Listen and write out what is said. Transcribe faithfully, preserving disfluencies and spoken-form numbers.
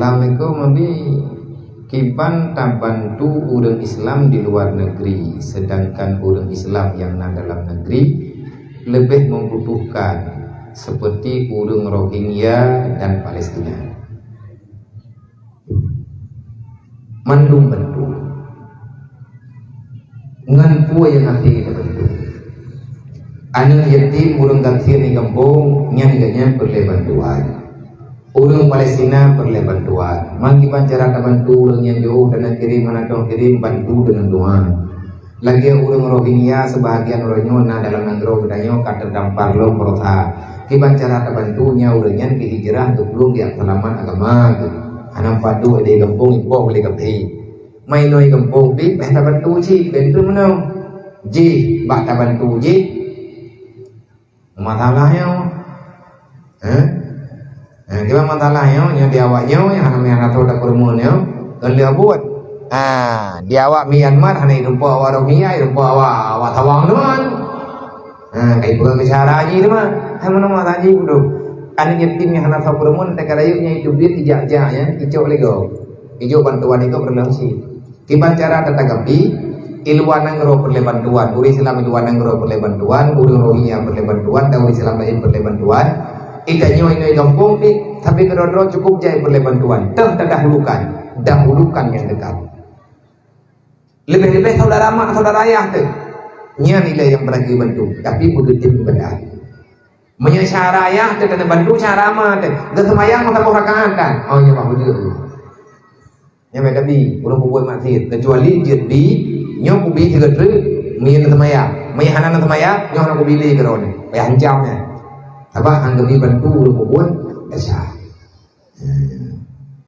Assalamualaikum, Abi. Kiban tabantu ureuëng Islam di luar negeri, sedangkan ureuëng Islam nyang na dalam negeri lebih membutuhkan, seperti ureuëng Rohingya dan Palestina. Mandum bantu. Ngon peue nyang hase tabantu? Aneuëk yatim, ureuëng gasien di gampông, nyan geuhnyan peureulée bantuan. Ureuëng Palestina peureulée bantuan. Meukiban cara tabantu ureuëng nyang jiôh, dan kirém hana teuh kirém, bantu deungon doa. Lagée ureuëng Rohingya, seubahagian ureuëng nyoe na dalam nanggroe geutanyoe ka teudampar lom baroesa. Kiban cara tabantu nyan, ureuëng nyan geuhijrah geuplueng di seulamat agama geuh. Hana padub di gampông ipoh lé kafé. Mai nyoe gampông pih beh tabantu cit, ben tu meunoe. Jih bak tabantu jih. Masalah nyoe. Eh? Eh, kiban masalah nyoe, nyoe di awak nyoe, nyang hana meunan atau dak peureumeun nyoe, kon lheueh buet. Ah, di awak Myanmar hana ireumpok awak Rohingya, ireumpok awak, awak Tawang teuma. Ah, kai peugah bicara jih teuma. Hai meunan masalah jih beudôh. Aneuk yatim nyang hana soe peureumeun, teuka rayeuk nyang iteubiet ijak-jak nyan, icok lé gob. Ijok bantuan iko peureuleueh cit. Kiban cara tatanggapi, i luwa nanggroe peureulée bantuan, ureuëng Islam i luwa nanggroe peureulée bantuan, ureuëng Rohingya peureulée bantuan, dan ureuëng Islam laén peureulée bantuan. I tanyoe inoe i gampông pih, tapi keudroe-droe cukup jai peureulée bantuan. Teuh tadahulukan, dahulukan nyang dekat. Leubeh-leubeh saudara mak, saudara ayah teuh. Nyan ilée nyang beurangkat bantu, tapi beugeutem ibadat. Meunyoe syedara ayah teuh keuneuk bantu, syedara ma teuh. Geuseumayang saboh rakaat kan? Oh, nyoe bah beutôi. Nyan bèk tabi, ureuëng peubuet maksiet, keucuali jeuet bi, nyoe kubi sigoe treuk, meunyoe neuseumayang. Meunyoe hana neuseumayang, nyoe hana kubi lé keudroe nyoe. Payah ancam nyan. Sabab han geubi bantu ureuëng peubuet desya.